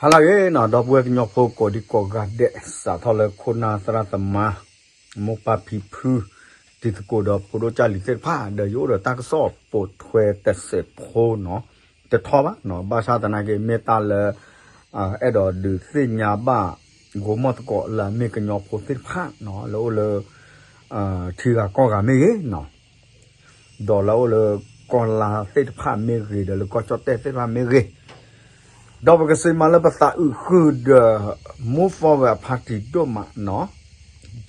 ဟါလၢအဂ့ၤနီၤ ဒီပုၢ်ဝဲၢ်ကညီဖိကိးဒံကိးဂၤဒဲး စးထီၣ်လၢခိၣ်နၢ်သရၣ်သမါ မိၢ်ပၢ်ဖံဖု တံၤသကိးဒီးဖိဒိၣ်ကၢ်လံၤသ့ၣ်တဖၣ် ဒီးယအိၣ်ဒီးတၢ်ကစီၣ်ပိာ်ထွဲတစဲးဖိနီၤ တထီဘၣ်နီၤ ဘၣ်ဆၣ်သနာ်က့ မ့ၢ်တၢ်လၢ အဲၣ်ဒိးဒုးသ့ၣ်ညါဘၣ် ဂိၤမီၢ်သကိးလၢအမ့ၢ်ကညီဖိသ့ၣ်တဖၣ်နီၤ လၢအိၣ်လၢ ထံဂၤကီၢ်ဂၤမ့ၢ်ဂ့ၤနီၤ ဒီးလၢအိၣ်လၢကီၢ်လါသ့ၣ်တဖၣ်မ့ၢ်ဂ့ၤ ဒီးလၢကီၢ်ကၠီၣ်တဲၣ်သ့ၣ်တဖၣ်မ့ၢ်ဂ့ၤ ဒီးပကစံးမးလၢပသးအုးဃုာ်ဒီး move forward အ party ဒိၣ်မးနီၤ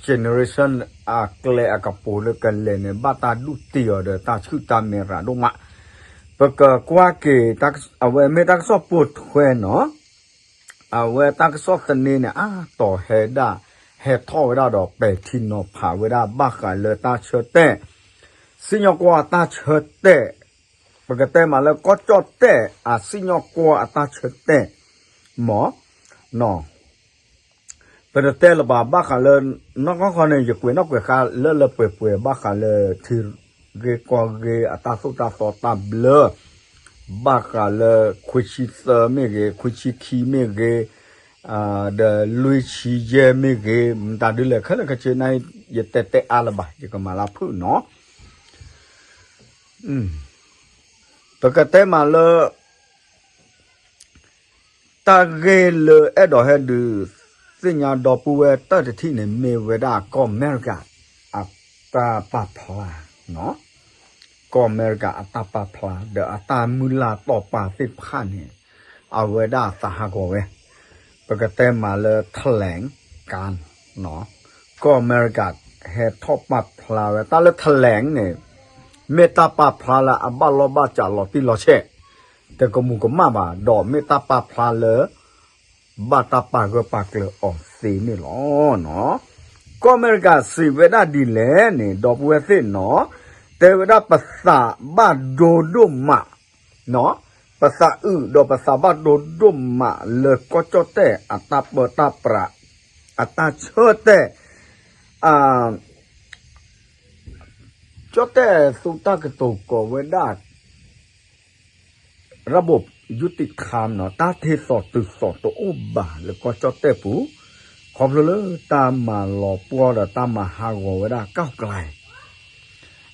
generation အကျဲအကပူၤလၢကလဲၤန့ၣ် ဘၣ်တၢ်ဒူၣ်တံၢ်အီၤဒီးတၢ်ဆူၣ်တၢ်မဲာ်ရၤဒိၣ်မး ပကကွၢ်က့ၤ အဝဲမ့ၢ်တၢ်ကစီၣ်ပိာ်ထွဲနီၤ အဝဲတၢ်ကစီၣ်သန့န့ၣ် အါတီၤဟဲဒၣ် ဟဲထီၣ်ဝဲဒၣ်ဒီးပဲာ်ထံနီၤဖးဝဲဒၣ်ဘၣ်ဃးလၢတၢ်ဆၢတဲာ် စံၣ်ညီၣ်ကွီၢ်အတၢ်ဆၢတဲာ် ပကတဲမးလၢကီၢ်ကၠီၣ်တဲၣ် အစံၣ်ညီၣ်ကွီၢ်အတၢ်ဆၢတဲာ် မ့ၢ် ပတတဲလၢၤဘၣ် ဘၣ်ဃးလၢ နီၢ်ကီၢ်ခီန့ၣ် ယကွဲးနီၣ်ကွဲးဃါလၢလၢပှဲၤပှဲၤ ဘၣ်ဃးလၢထံဂ့ၢ်ကီၢ်ဂ့ၢ် အတၢ်သိၣ်တၢ်သီတၢ်ဘျၢ ဘၣ်ဃးလၢခွံဆံသၢမ့ၢ်ဂ့ၤ ခွံဆံခံမ့ၢ်ဂ့ၤ ဒီးလွံၢ်ဆံယဲၢ်မ့ၢ်ဂ့ၤ မတၤဒ်လဲၣ်ခဲလၢာ်ခဲဆ့န့ၣ် ယတဲတဲအါလၢၤဘၣ် ယကမၤလၢဖုၣ်နီၤ ပကတဲမးလၢ တၢ်ဂ့ၢ်လၢအဲၣ်ဒိးဟဲဒုးသ့ၣ်ညါဒီပုၢ်ဝဲၢ်တၢ်တထံၣ်န့ၣ် မ့ၢ်ဝဲဒၣ်ကီၢ်အမဲရကၤ အတၢ်ပာ်ဖျါ ကီၢ်အမဲရကၤအတၢ်ပာ်ဖျါ ဒီးအတၢ်မုၢ်လၢ်တီၢ်ပာ်သ့ၣ်တဖၣ်န့ၣ် အဝဲဒၣ်သးဟးဂီၤဝဲ ပကတဲမးလၢ ထလဲင်ကၣ် ကီၢ်အမဲရကၤ ဟဲထီၣ်ပာ်ဖျါဝဲ တၢ်လၢ ထလဲင် န့ၣ် မ့ၢ်တၢ်ပာ်ဖျါလၢအဘၣ်လီၢ်ဘၣ်စးလီၤတံၢ်လီၤဆဲး တကမူၤကမၣ်ဘၣ် ဒီးမ့ၢ်တၢ်ပာ်ဖျါလၢ ဘၣ်တၢ်ပာ်ဂၢၢ်ပာ်ကျၢၤအီၤသ့န့ၣ်လီၤ. ကီၢ်အမဲရကၤစံးဝဲဒၣ်ဒ်လဲၣ်န့ၣ် ဒီပုၢ်ဝဲၢ်သ့ၣ်နီၤ တဲဝဲဒၣ်ပသးဘၣ်ဒိဒိၣ်မး ပသးအုးဒီးပသးဘၣ်ဒိဒိၣ်မးလၢကီၢ်ကၠီၣ်တဲၣ်အတၢ်ပၢတၢ်ပြး အတၢ်ဆၢတဲာ် ကၠီၣ်တဲၣ်သူတၢ်ကတိၤကိးဝဲဒၣ် ระบบยุติธรรม နီၤ တၢ်ထံၣ်သီၣ်တုၤသီၣ်တအိၣ်ဘၣ်လၢကီၢ်ကၠီၣ်တဲၣ်ပူၤ ခီဖျိလၢတၢ်မၤလီၤပှီၢ်ဒီးတၢ်မၤဟးဂီၤဝဲဒၣ် ก้าวไกล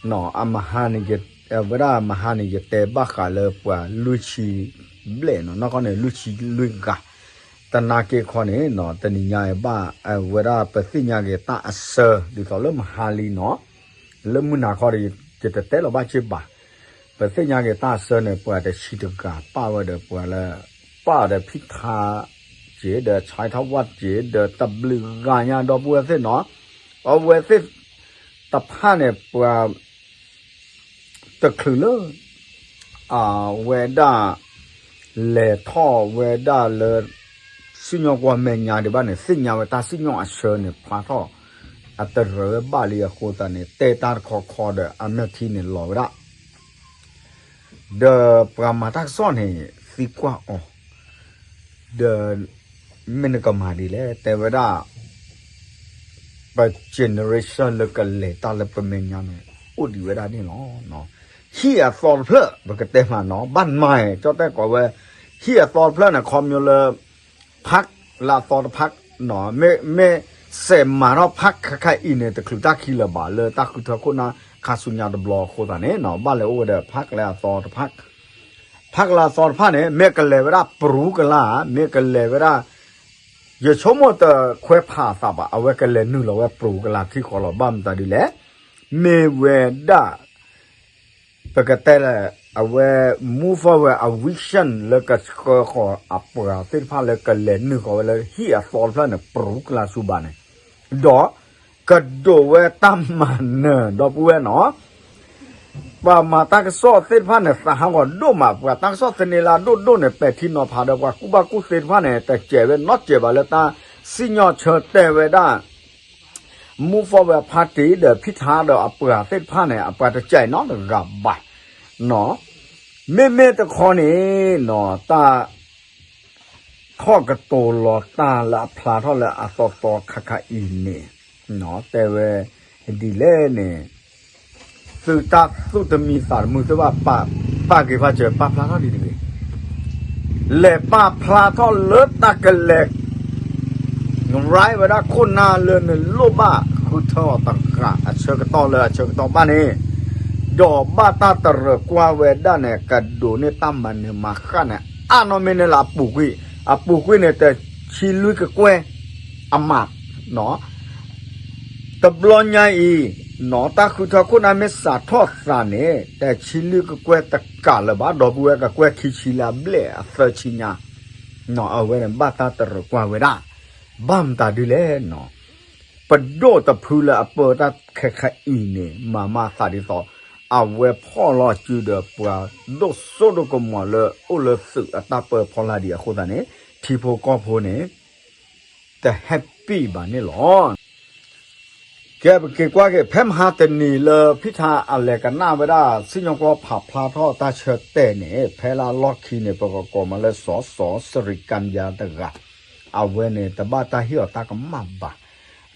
အမဟါန့ၣ် ဝဲဒၣ်မဟါန့ၣ် ယတဲဘၣ်ဃးလၢပှၤလွံၢ်ဆံဘျဲၣ်နီၤ နီၢ်ကီၢ်န့ၣ် လွံၢ်ဆံလွံၢ်ဂၤ တနာ်က့ခီန့ၣ် တနံၤညါအံၤဘၣ် ဝဲဒၣ်ပသ့ၣ်ညါက့ၤတၢ်အဆၢ ဒ်သိးလၢမဟါလံနီၤ လၢမုၢ်နၤခီဒီး ယတတဲလီၤဘၣ်က့ၤဘၣ် ပသ့ၣ်ညါက့ၤတၢ်အဆၢန့ၣ် ပှၤတဆံတဂၤပၣ်ဝဲဒီးပှၤလၢ ပၣ်ဒီးဖံထါက့ၤ ဒီးဆါထီၣ်ဝၣ်က့ၤ ဒီးတဘျုးဂၤညါဒီပုၢ်ဝဲၢ်သ့ၣ်နီၤ အဝဲသ့ၣ်တဖၣ်န့ၣ် ပှၤ တချုးလၢ အဝဲဒၣ် လဲၤထီၣ်ဝဲဒၣ်လၢ စံၣ်ညီၣ်ကွီၢ်မဲာ်ညါဒံးဘၣ်န့ၣ် သ့ၣ်ညါဝဲတၢ်စံၣ်ညီၣ်အဆၢန့ၣ် ဖျါထီၣ် အတရၢဘၣ်လံအဃိသတးန့ၣ် တဲတၢ်တခီခီဒီးအနၢၣ်ထံန့ၣ်လီၤဝဲဒၣ် ဒီးပှၤမၤတၢ်ကစီၣ်န့ၣ် သံကွၢ်အီၤ ဒီး မ့ၢ်နကမၤဒ်လဲၣ် တဲဝဲဒၣ် ပ generation လၢကလဲၤတၢ်လၢပမဲာ်ညါန့ၣ် အိၣ်ဒံးဝဲဒၣ်န့ၣ်လီၤ. ဟံၣ်အသီတဖျၢၣ် ပကတဲမးနီၤ ဘၣ်မၤ ကၠီၣ်တဲၣ်ကိးဝဲ ဟံၣ်အသီတဖျၢၣ်န့ၣ် ခီဖျိလၢ ဖးကလၢအသီတဖး မ့ၢ် မ့ၢ်စဲးမၤထီၣ်ဖးကခါအံၤန့ၣ် တချုးတၢ်ခံလၢၤဘၣ် လၢတၢ်ဃုထၢခိၣ်နၢ်ခါဆူညါတဘျီအဃိသတးန့ၣ် ဘၣ်လဲၤအိၣ်ဝဲဒီးဖးကလၢအသီတဖး ဖးကလၢအသီတဖၣ်န့ၣ် မ့ၢ်ကလဲၤဝဲဒၣ်ပရူကလါ မ့ၢ်ကလဲၤဝဲဒၣ် ယဆိကမိၣ်တခွဲးဖးအသးဘၣ် အဝဲကလဲၤနုာ်လီၤဝဲပရူကလါထံဃီလီၤ ဘၣ်မတၤဒ်လဲၣ် မ့ၢ်ဝဲဒၣ် ပကတဲလၢ အဝဲ move forward အ vision လၢကဆှၢဃီၤအပှၤသ့ၣ်တဖၣ်လၢကလဲၤနုာ်ဃီၤဝဲလၢဟံၣ်အသီတဖျၢၣ်န့ၣ် ပရူကလါဆူဘၣ်န့ၣ် ဒီး ကဒိးဝဲတၢ်မၤနၢၤ ဒီပုၢ်ဝဲၢ်နီၤ ပှၤမၤတၢ်ကစီၣ်သ့ၣ်တဖၣ်န့ၣ် သးဟးဂီၤဒိၣ်မး ပှၤတၢ်ကစီၣ်သန့လၢအဒိၣ်ဒိၣ်န့ၣ် ပဲာ်ထံနီၤဖးဒီးပှၤကူၣ်ဘၣ်ကူၣ်သ့သ့ၣ်တဖၣ်န့ၣ် တစဲးဝဲနီတစဲးဘၣ်လၢတၢ်စံၣ်ညီၣ်ဆၢတဲာ်ဝဲဒၣ် move forward party ဒီးဖံထါဒီးအပှၤသ့ၣ်တဖၣ်န့ၣ် အပှၤတစဲးနီတဂၤဘၣ် မ့မ့ၢ်တခီန့ၣ် တၢ် ထီၣ်ကတိၤလီၤတၢ်လၢအဖျါထီၣ်လၢအသီသီခါခါအံၤန့ၣ် တဲဝဲ ဒ်လဲၣ်န့ၣ် သုတၢ်သူၣ်တမံသးတမုာ်သုဘၣ် ပာ်က့ၤဖးစၢၤ ပာ်ဖျါထီၣ်ဒ်တဂ့ၤ လဲၤပာ်ဖျါထီၣ်လၢတၢ်ကလဲၤ ရၢဝဲဒၣ်ခိၣ်နၢ်လၢနလိၣ်ဘၣ်ဃုထၢအီၤတဂၤ အဆၢကတီၢ်လၢအဆၢကတီၢ်ဘၣ်န့ၣ်, ဒီးဘၣ်တၢ်တရၢၣ်ကွၢ်ဝဲဒၣ်န့ၣ် ကဒိးန့ၢ်တၢ်မၤနၢၤမၤဃၣ်န့ၣ် အါနီၢ်မ့ၢ်န့ၣ်လၢအပူၤကွံာ်, အပူၤကွံာ်န့ၣ် တဆံလွံၢ်ကကွဲၢ် အမး တဘျီညါအံၤ နီၢ်တၢ်ဃုထၢခိၣ်နၢ်မ့ၢ်စးထီၣ်သးန့ၣ် တဆံလွံၢ်ကကွဲၢ်တကးလၢၤဘၣ် ဒီပုၢ်ဝဲၢ်ကကွဲၢ်ခံဆံလၢအဘျဲၣ်အသၢဆံညါ, နီၢ်အဝဲန့ၣ် ဘၣ်တၢ်တရၢၣ်ကွၢ်ဝဲဒၣ်, ဘၣ်မတၤဒ်လဲၣ်နီၢ် ပဒိၣ်တဖုလၢအပၢတၢ်ခဲခါအံၤန့ၣ် မၤမၤသးဒ်သိး အဝဲဖီၣ်လီၤစုဒီးပှၤဒိၣ်စိဒိၣ်ကမီၤလၢအိၣ်လၢသုးအတၢ်ပၢဖီလာ်ဒံးအဃိသတးန့ၣ် ထံဖိကီၢ်ဖိန့ၣ် တ happy ဘၣ်န့ၣ်လီၤ. ကဲ ပက့ၤကွၢ်က့ၤ ဖဲမဟါတနံၤလၢ ဖံထါအလဲၤကနၣ်ဝဲဒၣ် စံၣ်ညီၣ်ကွီၢ်ဖးဖျါထီၣ်တၢ်ဆၢတဲာ်န့ၣ် ဖဲလၢအလီၢ်ခံန့ၣ် ပကကိးမးလၢ စီၤစီၤ စရံကါညါတဂၤ, အဝဲန့ၣ် တဘၣ်တၢ်ဟ့ၣ်အီၤတၢ်ကမၣ်ဘၣ်,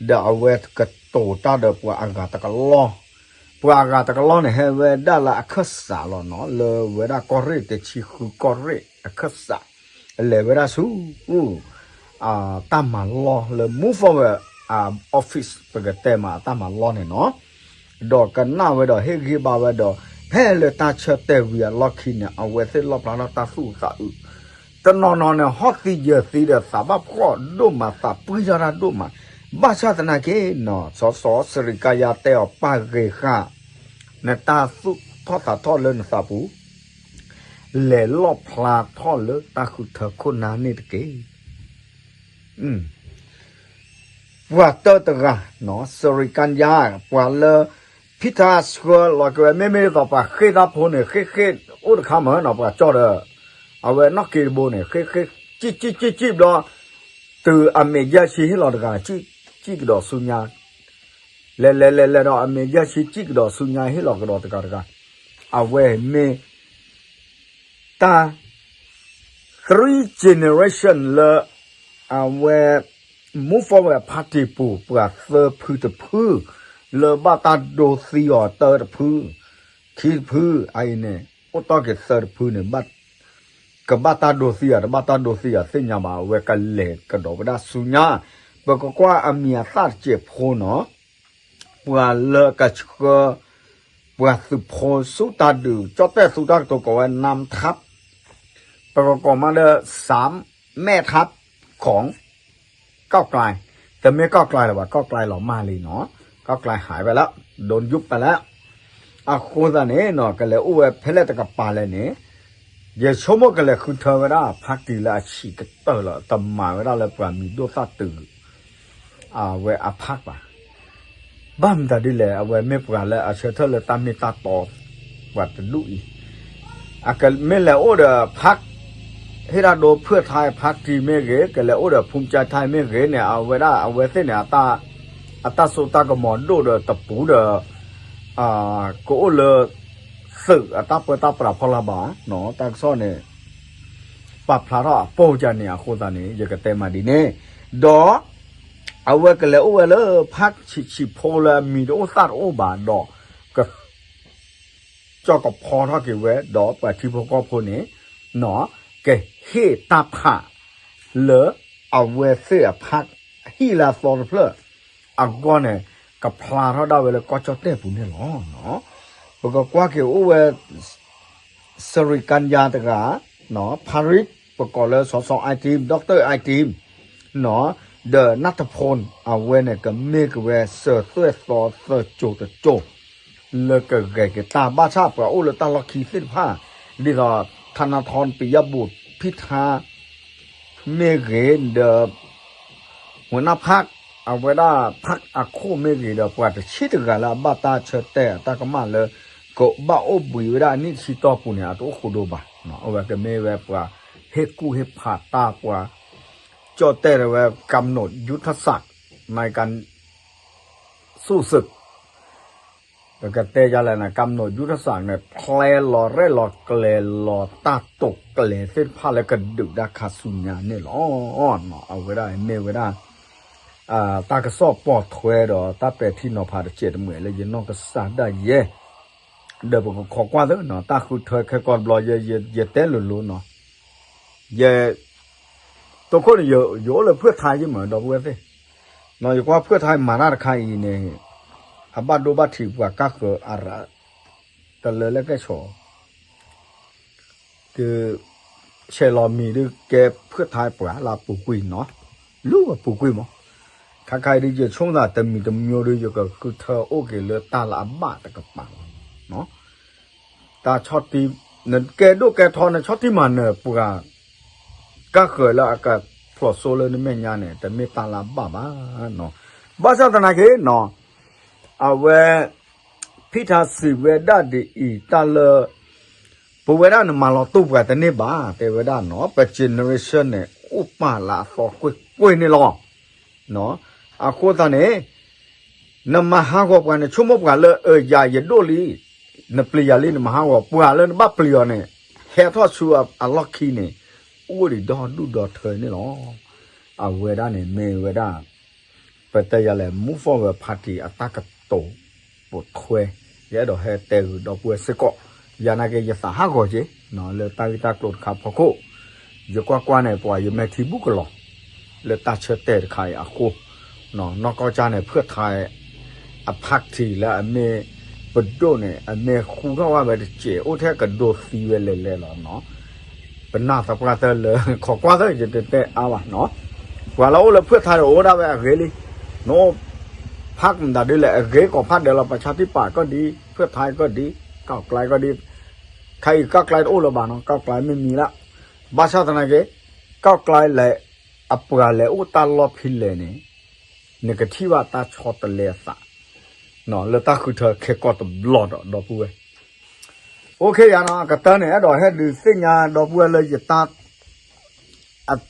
ဒီးအဝဲကတိၤတၢ်ဒီးပှၤအဂၤတကလီၢ်, ပှၤအဂၤတကလီၢ်န့ၣ် ဟဲဝဲဒၣ်လၢအခၢၣ်စးလီၤနီၤ, လၢဝဲဒၣ်ကီၢ်ရ့ၣ် တဆံဃုကီၢ်ရ့ၣ်အခၢၣ်စး လဲၤဝဲဒၣ်ဆူ တၢ်မၤလီၢ်လၢ Move Forward office ပကတဲမး အတၢ်မၤလီၢ်န့ၣ်နီၤ, ဒီးကနၣ်ဝဲဒီးဟ့ၣ်ဂံၢ်ဘါဝဲဒီး ဖဲလၢတၢ်ဆၢတဲာ်ဝံၤအလီၢ်ခံန့ၣ် အဝဲသ့ၣ်လီၣ်ဖျါထီၣ်တၢ်သူၣ်အုးသးအုး တနီၤနီၤန့ၣ် ဟီၣ်သံယၢၤသံဒီးသးဘၣ်ဖှီၣ်ဒိၣ်မး သးပှံၢ်ထီၣ်တၢ်ဒိၣ်မး, ဘၣ်ဆၣ်သနာ်က့နီၤ စီၤစီၤ စရံကါယါတဲအီၤပာ်ဂ့ၤဃာ် နတၢ်သူၣ်ထီၣ်သးထီၣ်လၢနသးပူၤ လဲၤလီၣ်ဖျါထီၣ်လၢတၢ်ဃုထၢခိၣ်နၢ်န့ၣ်တက့ၢ်. ပှၤတၢတဂၤနီၤ စရံကါယါ ပှၤလၢ ဖံထါဆှၢလီၤက့ၤဝဲ မ့မ့ၢ်ဒ်သိးပှၤဃ့ၢ်တၢ်ဖိန့ၣ် ဃ့ၢ်ဃ့ၢ်အိၣ်တခါမးနီၤ ပှၤကၠီၣ်ဒီး အဝဲနီၣ်က့တဘိန့ၣ် ဃ့ၢ်ဃ့ၢ် ကံၣ်ကံၣ်ကံၣ်ကံၣ်ဘျီ တုၤအမ့ၢ်ယဲၢ်ဆံဟ့ၣ်လီၤတဂၤ ကံၣ်ကဒီးဆူညါ လဲၤလဲၤလဲၤလဲၤဒီး အမ့ၢ်ယဲၢ်ဆံကံၣ်ကဒီးဆူညါ ဟ့ၣ်လီၤကဒီးတဂၤတဂၤ, အဝဲမ့ၢ်တၢ် three generation လၢ အဝဲ Move Forward Party ပူၤ ပှၤသၢဖုတဖု လၢဘၣ်တၢ်ဒိသံအီၤတၢတဖု ခံတဖု အအံၤန့ၣ် အိၣ်တီၢ်က့ၤသၢတဖုန့ၣ် ကဘၣ်တၢ်ဒိသံဧါ တဘၣ်တၢ်ဒိသံဧါ သ့ၣ်ညါဘၣ် အဝဲကလဲၤကဒီးဝဲဒၣ်ဆူညါ, ပကကွၢ်အမံၤအသၣ်တစဲးဖိနီၤ, ပှၤလၢကဆှၢ ပှၤသုးဖိဆူတၢ်ဒုး ကၠီၣ်တဲၣ်ဆူတၢ်ကတိၤကိးဝဲ နၢမ်ထးပ် ပကကိးမးလၢ စၢမ်မဲၣ်ထးပ် ของ ก้าวไกล တမ့ၢ်ก้าวไกลလၢၤဘၣ် ก้าวไกลလီၤမၢ်လံနီၤ, ก้าวไกลหายไปแล้ว โดนยุบไปแล้ว အဃိသတးန့ၣ်နီၤ ကလဲၤအိၣ်ဝဲဖဲလဲၣ်တကပၤလဲၣ်န့ၣ် ယဆိကမိၣ်ကလဲၤဃုထၢဝဲဒၣ် ဖးတံၢ်လၢအဆံးကတၢၢ်လီၤ တမၤဝဲဒၣ်လၢပှၤမံၤဒိၣ်သၣ်တုၤ အဝဲအဖးဘၣ် ဘၣ်မတၤဒ်လဲၣ် အဝဲမ့ၢ်ပှၤလၢအဆၢထၢၣ်လၢတၢ်မ့ၢ်တၢ်တီ ပှၤတဒူၣ်အံၤ အကမ့ၢ်လဲၤအိၣ်ဒီး พรรค ဟ့ၣ်တၢ်ဒိ เพื่อไทย พรรค တံၤမ့ၢ်ဂ့ၤ ကလဲၤအိၣ်ဒီး ภูมิใจไทย မ့ၢ်ဂ့ၤန့ၣ် အဝဲဒၣ် အဝဲသ့ၣ်န့ၣ် အတၢ်စိတၢ်ကမီၤဒိၣ်ဒီးတပူၤဒီး ကအိၣ်လၢ သုးအတၢ်ပၢတၢ်ပြးဖီလာ်ဘၣ်နီၤ တၢ်ကစီၣ်န့ၣ် ပာ်ဖျါထီၣ်အပိာ်ကၢန့ၣ် အဃိသတးန့ၣ် ယကတဲမးဒ်န့ၣ် ဒီး အဝဲကလဲၤအိၣ်ဝဲလၢ พรรค ဆံးဆံးဖိလၢအမံၤတအိၣ်သၣ်တအိၣ်ဘၣ်ဒီး က ကၠီၣ်ကဖီထီၣ်က့ၤဝဲ ဒီးပှၤထံဖိကီၢ်ဖိန့ၣ် ကဟ့ၣ်တၢ်ဖး လၢအဝဲသ့ၣ်အ พรรค ဟံၣ်လၢအသီတဖျၢၣ် အဂီၢ်န့ၣ် ကဖျါထီၣ်ဒၣ်ဝဲလၢကီၢ်ကၠီၣ်တဲၣ်ပူၤန့ၣ်လီၤ. ပကကွၢ်က့ၤအိၣ်ဝဲ စရံကါယါတဂၤ ဖရံး ပကိးလၢ စီၤစီၤ I team, Doctor I team ဒီး နၢ်တဖိ အဝဲန့ၣ် ကမ့ၢ်က့ၤဝဲ စၢၤသွဲၣ်သီသၢကၠိတကၠိ လၢကဂဲၤက့ၤတၢ်ဘၣ်ဆၣ် ပှၤအိၣ်လၢတၢ်လီၢ်ခံသ့ၣ်တဖၣ် ဒ်သိး ထးနါထီ ပံၤယၣ်ဘူၣ် ဖံထါ မ့ၢ်ဂ့ၤ ဒီး หัวหน้าพรรค အဝဲဒၣ် พรรค အခိၣ်မ့ၢ်ဂ့ၤဒီး ပှၤတဆံတဂၤလၢအဘၣ်တၢ်ဆၢတဲာ်အတၢ်ကမၣ်လၢ ကဘၣ်အိၣ်ဘှံးဝဲဒၣ်အနံၣ်တဆံတီၢ်ပူၤန့ၣ် အတအိၣ်ဃိဒိဘၣ်. အဝဲကမ့ၢ်ဝဲပှၤဟ့ၣ်ကူၣ်ဟ့ၣ်ဖးတၢ် ပှၤကၠီၣ်တဲၣ်ဝဲ กำหนดยุทธศาสตร์ ในการสู้ศึก ပကတဲယလဲၣ်န့ၣ် กำหนดยุทธศาสตร์ န့ၣ် ဖျဲလီၤရဲၣ်လီၤကျဲၤလီၤတၢ်တိာ်ကျဲၤသ့ၣ်တဖၣ်လၢကဒုးတၢ်ခါဆူညါန့ၣ်လီၤ. အဝဲဒၣ်မ့ၢ်ဝဲဒၣ် တၢ်ကစီၣ်ပိာ်ထွဲဒီးတၢ်ပဲာ်ထံနီၤဖးတစဲးတမှဲာ်လၢယနီၢ်ကစၢ်ဒၣ်ယဲ ဒီးပကခိးကွၢ်သ့နီၤ တၢ်ဃုထၢခဲကိာ်တဘျီ ယတဲလိၤလိၤနီၤ ယ တိခိၣ်န့ၣ် ယအိၣ်လၢဖုၣ်ထါယ့ၢ်မး ဒီပုၢ်ဝဲၢ်သ့ၣ်, ယကွၢ်ဖုၣ်ထါမၤတၢ်တခါအံၤန့ၣ် အဘၣ်ဒိဘၣ်ထံးပှၤကါဃၢၤအရး တလၢလၢကဲၣ်ဆိး က ဆဲးလီၤမံၤဒုးကဲဖုၣ်ထါပှၤလၢအပူၤကွံာ်နီၤ, လူၤအပူၤကွံာ်မး, ခါခါအံၤဒုး ယဆိကမိၣ်သးတမံၤတမံၤဒုး ယကဃုထၢအိၣ်က့ၤလၢတၢ်လၢအဘၣ်တကပၤလီၤ. တၢ်ဆီၣ်တံၢ် နကဲဒိၣ်ကဲထီ နဆီၣ်တံၢ်မၤနၢၤပှၤ ကါဃၢၤလၢအကဖျိးစိလၢနမဲာ်ညါန့ၣ် တမ့ၢ်တၢ်လၢအဘၣ်ဘၣ်နီၤ. ဘၣ်ဆၣ်သနာ်က့နီၤ အဝဲ ဖံထါစံးဝဲဒၣ်ဒ်အံၤ တၢ်လၢ ပဝဲဒၣ်နမၤလီၤတူာ်ပှၤတန့ၢ်ဘၣ် တဲဝဲဒၣ်နီၤ, ပ generation န့ၣ် အိၣ်ပာ်လၢအသီကွ့ၢ်ကွ့ၢ်န့ၣ်လီၤ. အဃိသတးန့ၣ် နမၤဟးဂီၤပှၤန့ၣ် ဆိကမိၣ်ပှၤလၢအယၤယဒိၣ်လံ, နပျံၤယၤလံ နမၤဟးဂီၤ ပှၤလၢနဘၣ်ပျံၤအီၤန့ၣ် ဟဲထီၣ်ဆူအလီၢ်ခံန့ၣ် အိၣ်ဒံးဒီဒူၣ်ဒီထၢန့ၣ်လီၤ. အဝဲဒၣ်န့ၣ်မ့ၢ်ဝဲဒၣ် ပတဲယၤလဲၣ် Move Forward Party အတၢ်ကတိၤပိာ်ထွဲ ယအဲၣ်ဒိးဟဲတဲဂုာ်ဒီပုၢ်ဝဲၢ်စ့ၢ်ကီး, ယၤနာ်က့ ယသးဟးဂီၤက့ၤ လၢတၢ်ဂ့ၢ်တၢ်ကျိၤတခါဖီခိၣ်, ယကွၢ်ကွၢ်န့ၣ် ပှၤယမဲာ်ထံဘူၣ်ကလီၤ လၢတၢ်ဆၢတဲာ်တခါအံၤအဃိ, နီၢ်ကီၢ်ကၠၢ်န့ၣ် ဖုၣ်ထါ အ party လၢအမ့ၢ်ပဒိၣ်န့ၣ် အမ့ၢ်ဃူထီၣ်ဝဲတစဲး အိၣ်ထဲကဒိသံဝဲလဲၣ်လဲၣ်လီၤနီၤ. ပနၢ်သပှၢ်တၢၢ်လၢ ခိးကွၢ်သၢ ယတတဲအါဘၣ်နီၤ, ပှၤလၢအိၣ်လၢဖုၣ်ထါဒီးအိၣ်ဒၣ်ဝဲအဂ့ၤလံ, နအိၣ် party မတၤဒ်လဲၣ် အဂ့ၤကိးဖးဒဲးလီၤ, ပဆါတံၢ်ပာ်ကီၢ်ဒံး ဖုၣ်ထါကီၢ်ဒံး ကီၢ်ကျဲကီၢ်ဒံး, ခါအံၤကီၢ်ကျဲတအိၣ်လၢၤဘၣ်နီၤ, ကီၢ်ကျဲမ့ၢ်မံၤလၢ, ဘၣ်ဆၣ်သနာ်က့ ကီၢ်ကျဲလဲၣ် အပှၤလဲၤအိၣ်တၢ်လီၢ်ဖဲလဲၣ်န့ၣ် နကထံၣ်ဘၣ်တၢ်ဆီတလဲအသး လၢတၢ်ဃုထၢခဲကီၢ်တဘျီဒီး ဒီပုၢ်ဝဲၢ်, အိၣ်ခ့ယၤနီၤ ကတၢၢ်န့ၣ် အဲၣ်ဒိးဟဲဒုးသ့ၣ်ညါဒီပုၢ်ဝဲၢ်လၢ ယ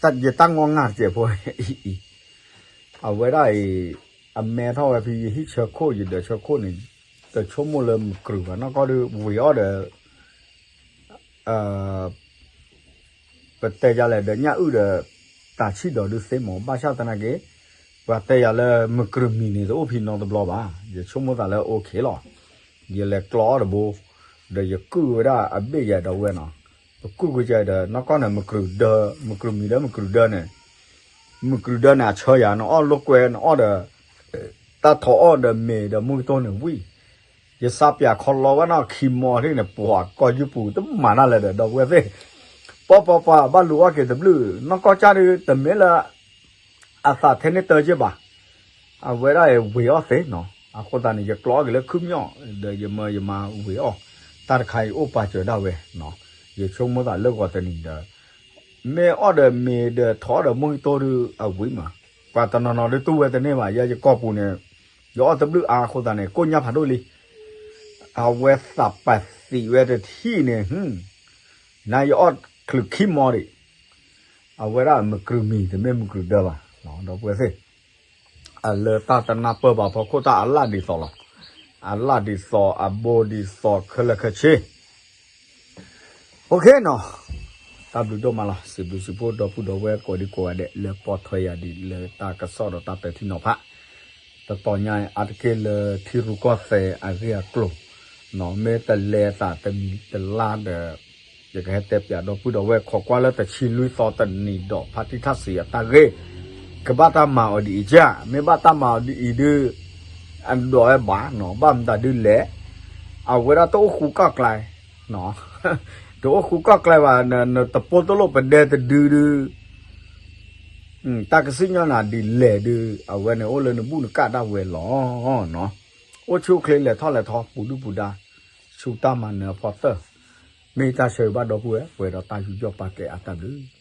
တၢ်ငီၢ်ငါ်တစဲးဖိအံၤ, အဝဲဒၣ်အံၤ အမဲထီၣ်ဝဲဖဲယဟံၣ်ဆၢခိၣ် ယဒၢးဆၢခိၣ်န့ၣ် တဆိကမိၣ်လၢမုၢ်ကြုၢ်ဘၣ်နီၢ်ကီၢ်ဒုး ဝ့ၤအီၣ်ဒီး ပတဲယၤလဲၣ်ဒီးညၣ်အုၣ်ဒီး တၢ်ဆံၣ်ဒီးဒုးသ့မး, ဘၣ်ဆၣ်သနာ်က့ ပှၤတဲယၤလၢမုၢ်ကြုၢ်မံၤန့ၣ် တအိၣ်ဖဲနီတဘျီဘၣ်, ယဆိကမိၣ်သးလၢ okay လီၤ. ယလဲၤကျီအီၣ်တဘိ ဒီးယကုၢ်ဝဲဒၣ်အဘ့ၣ်ယဲဒီပုၢ်ဝဲၢ်နီၤ, ပကုၢ်ကွံာ်ကဒီး နီၢ်ကီၢ်န့ၣ် မုၢ်ကြုၢ်ဒၢ မုၢ်ကြုၢ်မံၤဒီးမုၢ်ကြုၢ်ဒၢန့ၣ်, မုၢ်ကြုၢ်ဒၢန့ၣ် အဆၢယၤ နအီၣ်လိာ်ကွဲ နအီၣ်ဒီး တၢ်ထိးအီၣ်ဒီးမ့ၤဒီးမူကတိၢ်န့ၣ်ဝံၤ ယစးပၠးခီလီဝဲနီၢ်ခံမီၤထံၣ်န့ၣ် ပှၤကီၢ်ယူပူၤတမၤတၢ်လၢၤဒီး ဒီပုၢ်ဝဲၢ်သ့ၣ်, ပီပီပှၤဘၣ်လူၤအီၣ်က့ၤတဘျုး နီၢ်ကီၢ်ကၠၢ်ဒုး တမ့ၢ်လၢ အသးထဲန့ၣ်တၢ်က့ၢ်ဘၣ်, အဝဲဒၣ်အံၤဝ့ၤအီၣ်သ့နီၤ, အဃိသတးန့ၣ် ယကျီအီၣ်က့ၤလၢခုမၠီၣ် ဒီးယမၢယမၤဝ့ၤအီၣ်, တၢ်တခါအံၤအိၣ်ပာ်စၢၤဒၣ်ဝဲ, ယဆိကမိၣ်သးလၢဂီၤတနံၤဒီး မ့ၢ်အီၣ်ဒီးမ့ၤဒီးထိးအီၣ်ဒီးမူကတိၢ်ဒုးအဝံၤမး, ပှၤတနီၤနီၤဒုးတူၢ်ဝဲတန့ၢ်ဘၣ်, ယဲယကီၢ်ပူၤန့ၣ် ယအီၣ်တဘျုးအါအဃိသတးန့ၣ် ကိၣ်ညါဖးဒိၣ်လံ, အဝဲသးပာ်သံးဝဲတထံၣ်န့ၣ် နယအီၣ်ချုးခံမီၤဒံး, အဝဲဒၣ်မုၢ်ကြုၢ်မံၤတမ့ၢ်မုၢ်ကြုၢ်ဒၢဘၣ်, ဒီပုၢ်ဝဲၢ်သ့ၣ် အလၢတၢ်တနၢ်ပၢၢ်ဘၣ်ဖီခိၣ်တၢ်အလၢ်ဒ်သိးလီၤ, အလၢ်ဒ်သိး အဘိဒ်သိး ခဲလၢာ်ခဲဆ့ OK နီၤ, တၢ်ဘျုးဒိၣ်မးလီၤ, စံးဘျုးစံးဖှိၣ်ဒီပုၢ်ဒီဝဲၢ်ကိးဒံကိးဂၤဒဲး လၢပိာ်ထွဲယၤဒံးလၢတၢ်ကစီၣ်ဒီးတၢ်ပဲာ်ထံနီၤဖး, တတီၤညါအံၤ အါတက့ၢ်လၢထံရူၢ်ကီၢ်သဲးအဂ့ၢ်အကျိၤ, မ့ၢ်တလဲၤသးတမံၤတလါဒီး ယကဟဲတဲပၠးဒီပုၢ်ဒီဝဲၢ်ခိးကွၢ်လၢတဆံလွံၢ်သီတနံၤဒီး ဖါတံၢ်ထၣ်စံးအတၢ်ဂ့ၢ်, ကဘၣ်တၢ်မၤအီၤဒ်အံၤကၢ်, မ့ၢ်ဘၣ်တၢ်မၤအီၤဒ်အံၤဒုး အဒိးဝဲဘၣ်နီၤ, ဘၣ်မတၤဒုးလဲၣ်, အဝဲဒၣ်တအိၣ်ဃူကီၢ်ကျဲ, တအိၣ်ဃူကီၢ်ကျဲဘၣ်, နတပိတလိာ်ပဒဲတဒုဒုး တၢ်ကစံၣ်ညီၣ်နၤဒ်လဲၣ်ဒုး အဝဲန့ၣ်အိၣ်လၢနဘူၣ်နကၢ်ဒၣ်ဝဲလီၤ. အိၣ်ဆူၣ်အိၣ်ချ့လဲၤထီၣ်လဲၤထီ ပူၤဒုၣ်ပူၤဒါ, ဆူတၢ်မၤနၢၤအဖီသၢၣ်, မ့ၢ်တၢ်ဆၢဂ့ၤဘၣ်ဒီပုၢ်ဝဲၢ် ပှဲၤဒီးတၢ်ယူးယီၣ်ပာ်ကဲအတၢ်ဘျုး